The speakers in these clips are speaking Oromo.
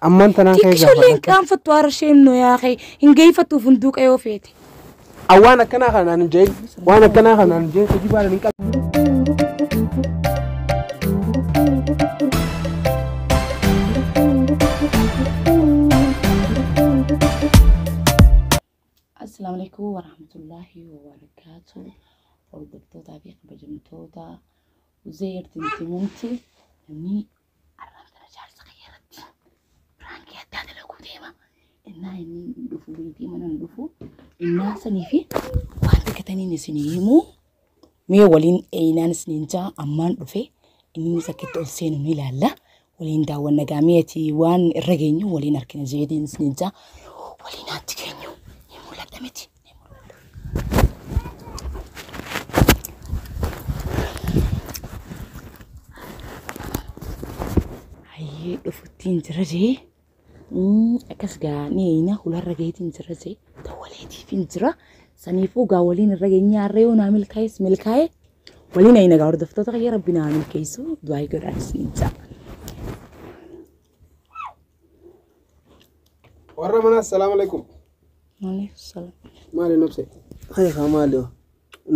Ammaan tanaan kee Xiqqishollee hin gaafadha. qaanfattu haara sheemnoo yaaqee hin geeffattu funduuqa yoo feete. Waan akkanaa kanaan hin jeein. Waan akkanaa kanaan hin jeein. Hojii baala hin qabu. Assalaamu alaikum warahmatullaahi wabarakaatu. Hordoftootaa fi kabajamtoota Uzeer Tintimanti namni arraan kana jaarsa kiyya irratti piraankii addaa dalaguu deema. Innaa inni hin dhufu beektii mana hin dhufu. Innaa sanii fi waan xiqqataniin isinii himuu mee waliin eenyaan isiniin jaa ammaan dhufe inni sakkitti ol seenu ni ilaalla. Waliin daawwanna gaameeti waan irra geenyu waliin harkina jeetiin isiniin jaa waliin haatti geenyu ni mul'ata miti. Ni mul'ata. Hayyee dhufuttiin jira jee. Akkas gaa ni eeyina hularra gaheetiin jira jee. Tawwaleetiif hin jira. Saniifuu gaa waliin irra geenye harree yoo naa milkaa'es milkaa'e waliin eeyina gaa hordoftoota kiyya rabbi naa milkeessu du'aa godhaan isiniin jaa. Warra manaa assalaamu alaikum. Maaleykum salaam. Maali nobse? Haya kaa maali yoo?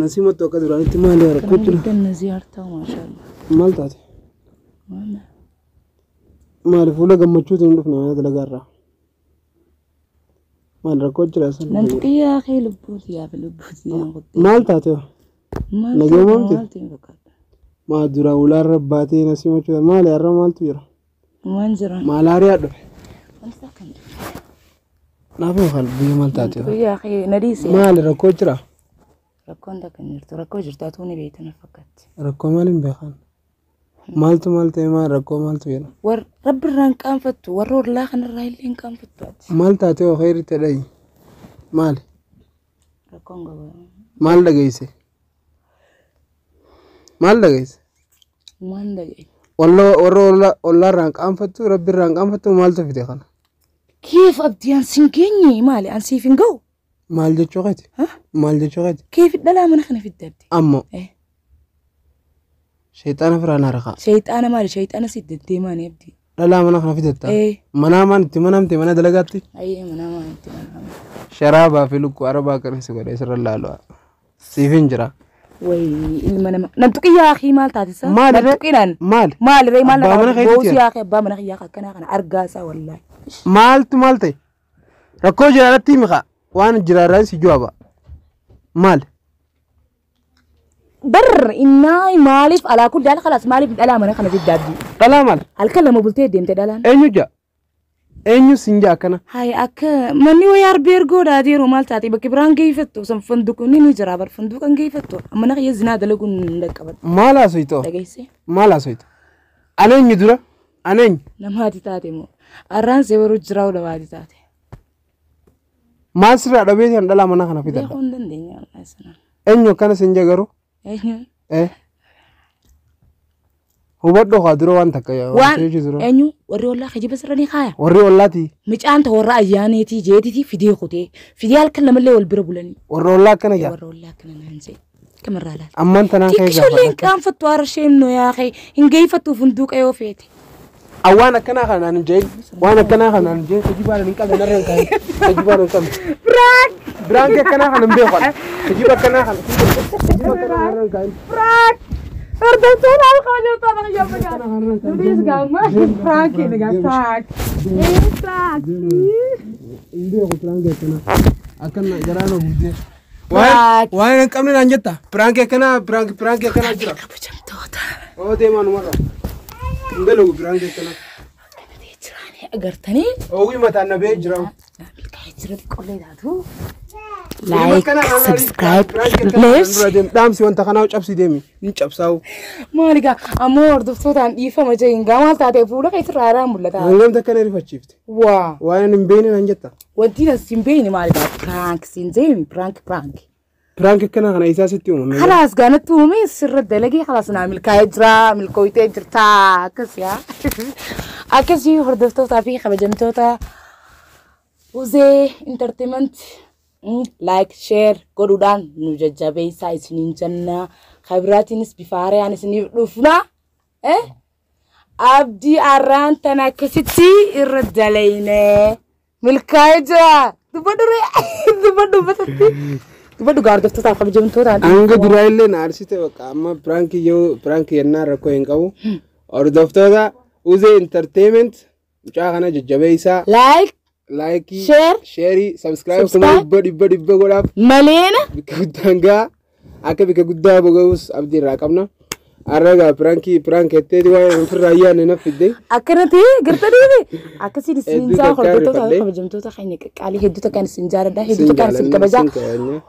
Nasiimattu akka duraanitti maali yoo rakkoo jira? Ganna ziyaartaa maashaallah. Maal taate? Maali fuula gammachuutiin hin dhufne mana dalagaa irraa? Maali rakkoo jira san? Nan tuqiyyaa kee lubbuuti yaa fi lubbuuti yaa qottee. Maal taate yoo? Maal Nagee maamti? Maal ta'e fakkaata? Maa dura ulaarra baatee nasiimachuudha. Maali har'a maaltu jira? Waan jira. Maalaariyaa dhufe. Wanta akkam jiru. Naaf yoo kan biyya maal taate yoo? Tuqiyyaa kee na dhiise. Maali rakkoo jira? Rakkoon takka hin jirtu. Rakkoo jirtu atuu ni beektu na fakkaatti. Rakkoo maaliin beekan? Maaltu maal ta'e maal rakkoo maaltu jira? War rabbi irraa hin qaanfattu warra ollaa kanarraa illee hin qaanfattu ati. Maal taate yoo khayri ta'e Maali? Rakkoon qaba. Maal dhageesse? Maal dhageesse? Waan dhagaye. Warra ollaarraa hin qaanfattu rabbi irraa hin qaanfattu maaltu fide kana? Keef abdii an sin geenye maali an siif hin ga'u? Maal jechuu keeti? Maal jechuu keeti? Keef dhalaa mana kana fidde abdii? Ammoo Eh. sheexaana firaan harkaa. Shayxaana maali shayxaana si deddeemaani abdii? Dhalaa mana kana fidatta. Eh. Manaa maan itti manamte mana dalagaatti? Ayyee mana maan itti manama. Sharaabaa fi lukkuu arabaa kan si godhe sirra laalu. Siif hin jira. Wayii ilma nama. Nan tuqiyyaa akii maal taatisa? Maali Nan ree? tuqinaan. Maali? Maali ree maal Abbaa mana keetiiti Boosii yaa? akii abbaa mana kiyyaa akkanaa kana argaa isaa wallaahi. Maaltu maal ta'e? Rakkoo jiraarratti himi kaa. Waan jiraarraa si jawaaba. Maali? Bar innaa maaliif alaa kulli haala khalaas maaliif dhalaa mana kana fidda abdii? Dhalaa maal? Halkan lama bultee deemte dhalaan. Eenyu jaa? Eenyu sin jaa akkana? Hayi akka manni wayii arbee ergoodhaati yeroo maal taate bakki biraan geeffattu san funduuqni ni jira bar funduuqa hin geeffattu amma na kiyya zinaa dalaguun hin dhaqqabadhu. Maal haasofitoo? Dhageesse Maal haasofita? Ani eenyu dura? Ani eenyu? namaati taate moo arraan see baruu jiraa namaati taate. Maal sirraa dhabee kan dhalaa mana kana fidadha? Beekuu hin dandeenya wallahi sanaan. Eenyu akkana sin jaa garuu? Eenyu? Eh. Hubadhu haa dura waan takka yaa Waan waan dura. eenyu warri ollaa kijiba sirra ni kaaya. Warri ollaati. Micaan ta warra ayyaaneetii jeetitii fidee kutee fidee halkan lamallee wal bira bulanii. Warri ollaa akkana jaa. Warra ollaa akkana naan jee kamarraa laata. Ammaan tanaan kee Xiqqishollee hin gaafadha. qaanfattu haara sheemnoo yaaqee hin geeffattu funduuqa yoo feete. Waan akkanaa kanaan hin jeein. Waan akkanaa kanaan hin jeein. Hojii baala hin qabne narra hin kaa'in. Hojii baala hin qabne. Prank! Biraan akkanaa kana hin beeku. Hojii akkanaa kana. Hojii akkanaa narra hin kaa'in. Prank! Hordoftoota kabajamtoota kiyya Nutis gaama prank egaa prank. Prank. Hin beeku biraan akkanaa. Akkana garaa na guddee. Prank. Waan hin qabne naan jetta. Biraan akkanaa biraan akkanaa jira. Kabajamtoota. Oo deemaa numarra. Hin dalagu biraan akkanaa. Akkanatti jiraanii agartanii. Oogii mataan na ba'ee jira. Milkaa'ee jira xiqqollee taatu. Like, subscribe, lees. Dhaamsi wanta kanaa cabsi deemi. Hin cabsaa'u. Maali gaa ammoo hordoftootaan dhiifama jeen gaa maal taatee fuula keessa irraa mul'ata. Hangam takka na rifachiifte. Waa. Waan hin beekne naan jetta. Wanti as hin beekne maali gaa prank siin jeemi prank prank. Piraank akkana kana isaa sitti uumame. Khalaas gaa natti uume sirra dalagee khalaas naa milkaa'ee jira milkooytee jirta akkas yaa. Akkasii hordoftootaa fi kabajamtoota Uzee Entertainment like share godhuudhaan nu jajjabeessaa isiniin jenna. Kabiraatiinis bifa haaraan isiniif dhufna. Eh? Abdii arraan tana akkasitti irra dalayne. Milkaa'ee jira. Dubbadhu ree. Dubbadhu uummatatti. Dubbadhu gaa hordoftootaaf kabajamtootaan. Hanga duraa illee na aarsite bakka amma piraankii yoo piraankii yennaa rakkoo hin qabu. Hordoftoota Uzee Entertainment mucaa kana jajjabeessaa. Like, Laayikii, share, sheerii, sabskiraayib subscribe. 100,100 godhaaf. Maleena. Bikka guddaan ga'a. Akka bikka guddaa boga'us abdii irraa qabna. Har'a gaa piraankii piraank jetteeti waan ofirraa yaadne na fidde. Akkanatti gartanii akkasiin isin Hedduu jaa takkaa hordoftoota rifadhe. kabajamtoota keenya qaqqaalii hedduu takkaan isin jaaladha hedduu Isin takkaan isin jaalanna, kabajaa isin kabajna.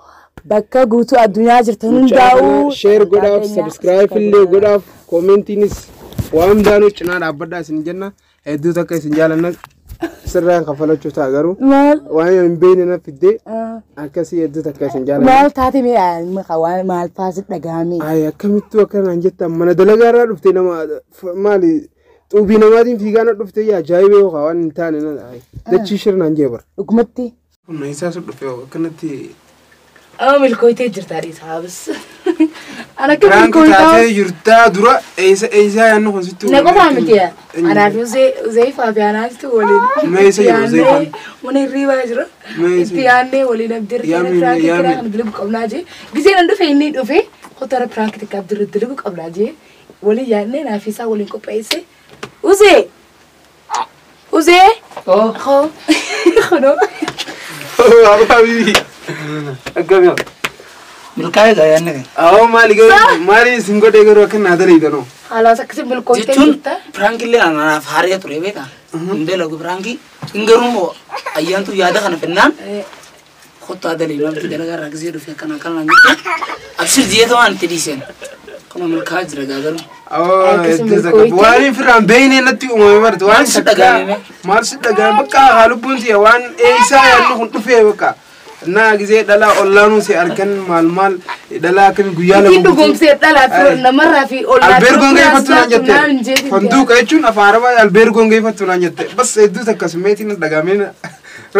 bakka guutuu addunyaa jirtan Mucaa kana hundaa'uu share godhaaf, sabskiraayib illee godhaaf, koomentiinis waan hundaanuu cinaa dhaabbadhaa isin jenna. Hedduu takka isin jaalanna. Sirraan kafalachuu ta'a garuu maal waan hin beekne na fidde akkasii hedduu takka isin jaalanna. Maal taate mee waan maal faasit dhagahame? Ay akkamittuu akkanaan jettan mana dalagaa irraa dhufte nama maali xuubii namaatiin fiigaa na dhufte yaa ajaa'ibee yookaan waan hin taane na ay dachii shirnaan jee bara. Dhugumatti. Kun isaa sun dhufe akkanatti. Amma milkooytee jirta dhiisaabis. Ana akka Piraanki milkooytaa. taatee jirtaa dura eessa eessa yaadnu kun sitti Na qofaa miti anaaf Uzeefaa fi anaaftu waliin. Mee eessa jiru Uzeefaan? Mana hirriibaa jira. Mee eessa Itti yaadnee waliin abdirra Yaami, piraanki yaami. kiraa kana dalagu qabnaa jee. Giseen an dhufe inni dhufe kotara piraanki takka abdirra dalagu qabnaa jee. Waliin yaadnee naaf isaa waliin qopheesse. Uzee! Uzee! Oh, Koo! Kunoo. Abbaa Akkami? Milkaa'ee gaa yaadne kan. Awoo maali garuu maali isin godhee garuu akka naa dalagitanoo? Haalaas akkasii milkooytee Jechuun jirta. piraankillee anaaf haaree ture beekaa. Hin dalagu piraankii. Hin garuu immoo ayyaantu yaada kana fennaan kottaa daliin abdii dalagaa irraa gisee dhufe akkana akkana jette. Abshir ji'eeta waan itti dhiiseen. Kuma milkaa'aa jira gaa garuu. Awoo Akkasii hedduu takka milkooytee. waan firraan beekne natti uumame barate waan Maal si dhagahame? Maal si dhagahame bakka haa lubbuun si'a waan eessaa yaadnu kun dhufee bakka. Naa gisee dhalaa ollaanuu si argan maal maal dhalaa akkami guyyaa lama Ittiin dhugoomsee dhalaa fi namarraa fi ollaa Albeergoon geeffattu naan jette. Fanduuqa jechuun afaan arabaa albeergoon geeffattu naan jette. Bas hedduu takka meetiin dhagaamee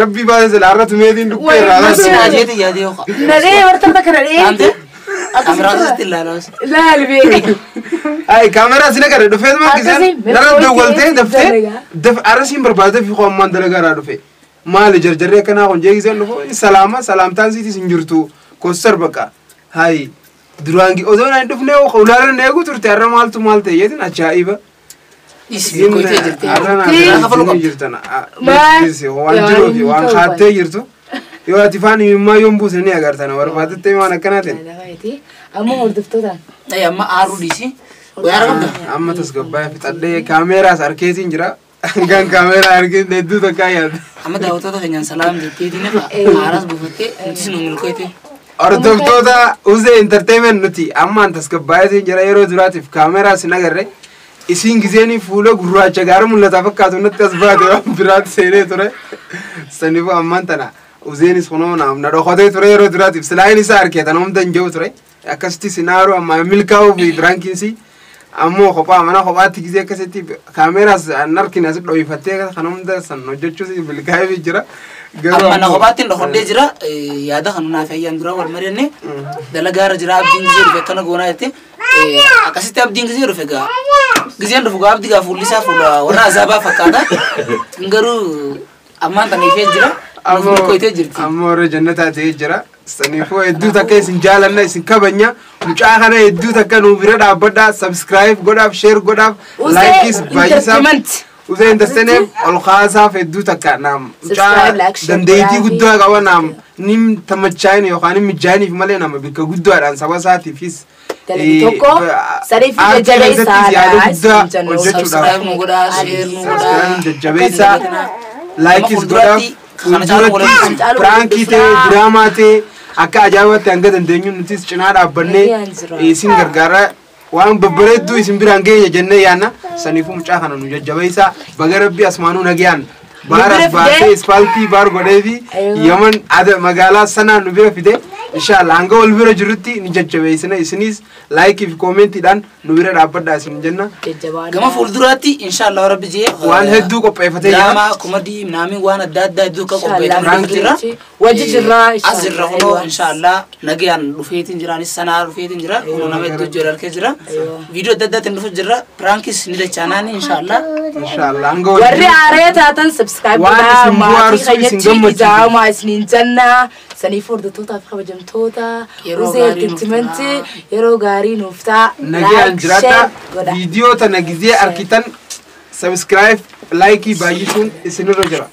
rabbii baasee sila har'atu meetiin dhukkee irraa Maal si laatu. naa jeete yaadee yoo ka'a. Nadhee warta takka nadhee. Taante kaameraa asitti ilaalaas. Laal beeku. Ay kaameraa sin agarre dhufeet maa Akkasii giseen narra dawwaltee daftee dalagaa. daf arrasiin barbaadee fi qo'ammaan dalagaa irraa dhufe. Maali jarjarri akkanaa kun jee giseen dhufu salaama salaamtaan siitis hin jirtu kossar bakka. Hay duraan osoo naan dhufne ulaalaan eegu turte har'a maaltu maal ta'e jeetiin ajaa'iba. Dhiisi milkooytee jirti. Har'a Kafaluu qabdi. jirtan. Maal? Waan jiruufi waan kaattee jirtu. Yoo ati faan himimmaa yoon buuse ni agartana barbaadettee waan akkanaatiin. Amma hordoftootaan. Ay amma aaruu dhiisi. Wayaa qabda. Amma tasgabbaa'ee fixadhee kaameeraas harkeetiin jira. Hangaan kaameeraa harkeen hedduu takkaa yaadde. Amma daawwattoota keenyaan salaam jetteetiin nafa haaraas buufattee nutis nu milkooyte. Hordoftoota Uzee Entertainment nuti ammaan tasgabbaa'eetiin jira yeroo duraatiif kaameraas hin agarre. Isiin giseenii fuula gurraacha gaara mul'ataa fakkaatu natti as baate waan biraatti seenee ture. Saniifuu ammaan tana Uzeenis kunoo naam na dhokatee ture yeroo duraatiif silaayin isaa harkee tana hunda hin jiru ture. Akkasitti sinaaru amma milkaa'uu fi biraankiinsi ammoo kophaa mana kophaatti gisee akkasitti kaameraas an harkine asi dho'ifattee kan hunda san hojjechuus milkaa'ee jira. Garuu Amma na ammoo- kophaatti dhokodhee jira yaada kan naaf ayyaan dura wal mari'anne dalagaa irra jira abdiin gisee dhufe akkana goonaa jette akkasitti abdiin gisee dhufe gaa giseen dhufu gaa abdii gaa fuulli isaa fuula warra azaabaa fakkaata garuu ammaan tana ifee jira nuuf milkooytee jirti. Ammoo warra jannataa ta'ee jira. Saniifuu hedduu takka isin jaalanna isin kabajna. Mucaa kana hedduu takka nu bira dhaabbadhaa. Subscribe godhaaf, share godhaaf, Uzee likeis baay'isaaf. Entertainment. Uzee Entertainment ol kaasaaf hedduu takka naam. Mucaa Subscribe, like, share dandeettii godhaafi. guddaa qaba naam. Nim tamachaa'in yookaan hin mijaa'iniif malee nama bakka guddaadhaan saba isaatiifis. Dalagi tokko sadii fi aartii jajjabeessaa keessattis yaada dha. guddaa Isin jennu. hojjechuudhaaf. Subscribe nu godhaa, share nu godhaa. Subscribe jajjabeessaa. Laayikis Amma godhaaf. fuulduratti kana caalu waliin caalu Piraankii ta'e diraamaa ta'e akka ajaa'ibaatti hanga dandeenyu nutis cinaa dhaabbannee Nagaan jira. isin gargaara waan babbareedduu isin biraan geenya jennee yaanna saniifuu mucaa kana nu jajjabeessaa baga rabbi asmaanuu nagayaan baar Nu bira as baasee fidee. ispaaltii baar godhee fi Aywa. yaman ada magaalaa sanaa nu bira fide Inshallah hanga wal bira jirrutti ni jajjabeessina isinis laayikii fi koomentiidhaan nu bira dhaabbadhaa isin jenna. Jajjabaadhaa. Gama fuulduraatti inshallah rabbi jee Waan hedduu qopheeffatee jira. Draamaa, komedii, naamii waan adda addaa hedduu akka qopheeffamee jira. Wajji jirra. As jirra kunoo inshallah nagayaan dhufeetiin jira anis sanaa dhufeetiin jira kunoo nama hedduu jira harkee jira. Viidiyoo adda addaatiin dhufu jira. Piraankis ni dachaanaani inshallah. Inshallah hanga wal Warri haaree taatan subscribe Waan godhaa isin maatii bohaarsu, isin keenyatti gammachiisu. ijaamaa isiniin jenna. Saniif hordoftootaa fi kabajamtoota Yeroo Uzee gaarii nuuf Entertainment yeroo gaarii nuuf ta'a. Nagayaan Like, jiraadhaa. share godhaa. Viidiyoo tana gizee argitan subscribe laayikii baay'isuun isinirra jira.